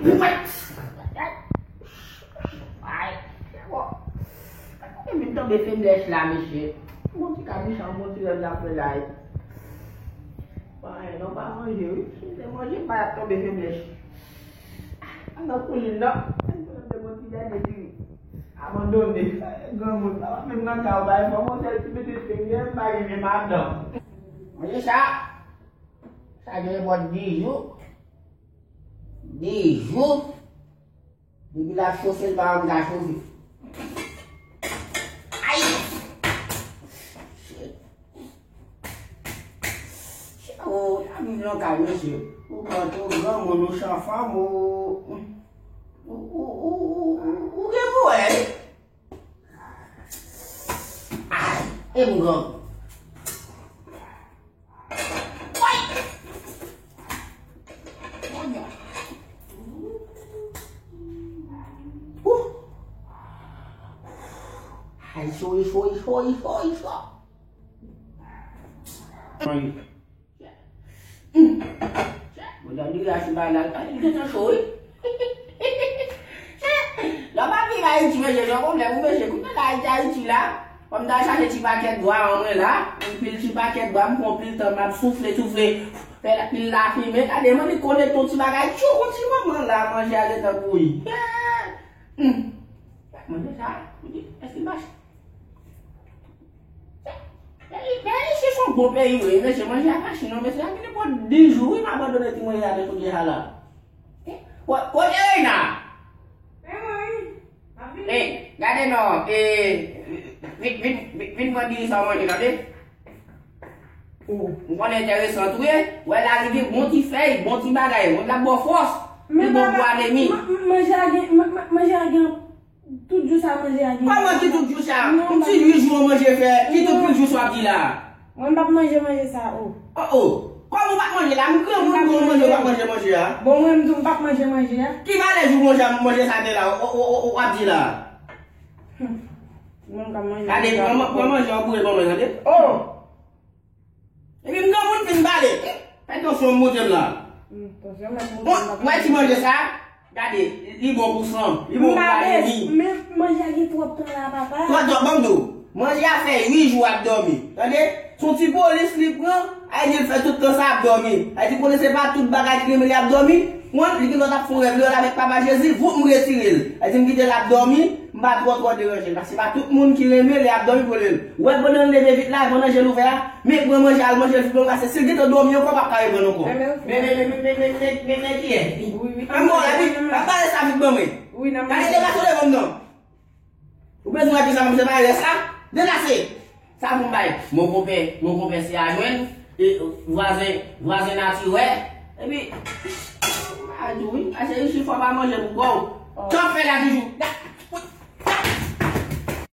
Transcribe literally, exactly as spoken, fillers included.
Ay, se bon. Mwen vin tonbe feblès la, mesye. Bon ti kabichon, bon ti rèv la fè la. Bon, non, pa manje, wi. Si se manje, pa ap tonbe feblès. An nan kouzin nan. Mwen te bon ti dènye ti abandone. Granmoun, sa pa menm nan ka, ou bay fò, mwen sèl ti mete fè, m pa gen men madan. Manje sa. Sa gen nenpòt de jou. De jou. Depi l ap chofe, l pa janm ka chofe. Ay! Shit. Shit, oh, la viv nan kay, mesye. Ou pran tou granmoun, ou chan fanm, ou, ou, ou gen pou wè. Ay, e m gran. Ay, cho, e cho, e cho, e cho, e cho. Mwen ta di la se bagay la, li gentan cho, wi. Lè w pa viv Ayiti, mesye, se yon pwoblèm, wi, mesye. Kounye a la, Ayiti, Ayiti la, fò m ta chache ti pakèt bwa an mwen la, yon pil ti pakèt bwa, m pran pil tan, m ap soufle, soufle, fè la, pil lafimen. Gade, mwen li konekte yon ti bagay, tchou, yon ti moman la, manje a gentan bouyi. Hmm. Manje sa, èske l mache? Peyi, peyi isi se yon gwo peyi, wi, mesye, manje a pa chini non, mesye, sa gen nenpòt de jou, wi, m abandone ti manje a nan kounye a la. Ko-, kote Reina? E, gade non, e, vin, vin, vin, vin pran diri sa w manje, tande? M konnen enteresan tou, wi. Wè la rive, bon ti fèy, bon ti bagay, mwen t ap ba w fòs, li bon pou anemi. Manje a gen, manje a gen Tout jou sa manje a gen. Kòman ki tout jou sa? M di uit jou an manje fè. Ki tout pil jou sa w ap di la? Mwen m p ap manje manje sa, o. O, o. Kòman w p ap manje la? M granmoun, m granmoun, manje, w p ap manje manje a? Bon, mwen m di w m p ap manje manje a. Ki valè jou manje, manje sa te la, w, w, w, w ap di la? Mwen m p ap manje manje a. Gade, pran manje an boure ban mwen, tande? O! Epi m granmoun fin pale. Fè tansyon m monte m la. Bon, wè ti manje sa. Gade, li bon pou san. Li bon pou anemi. Men manje a gen twòp tan la, papa. Twòp tan, ban m di w. Manje a fè uit jou ap dòmi. Tande? Se yon ti polis li pran. Ay di l fè tout tan sa ap dòmi. Ay di polis se pa tout bagay ki renmen li ap dòmi. Mwen, li gen lòt ap fè yon rèv, li wè l avèk Papa Jezi, voup m retire l. Ay di m kite l ap dòmi, m pa twò twò deranje l. Paske se pa tout moun ki renmen lè ap dòmi pou l. Wè pandan l leve vit la, pandan je l ouvè a, men pran manje al manje l vit bon, paske si l gentan dòmi ankò, w p ap ka reprann ankò. Men, men, men, men, men, men, men, men kiyès? Wi, wi. An bon, epi, pa pale sa vit ban mwen. Wi, nan. Gade degaje w devan m non. Ou bezwen wè kisa m ap fè pa rès la? Deplase! Sa pou m bay? Mon konpè, mon konpè se a jwenn, e, vwazen, vwazen nati wè. Epi, m a di w wi, pase isi fò pa manje pou kò w. Tan fè la toujou.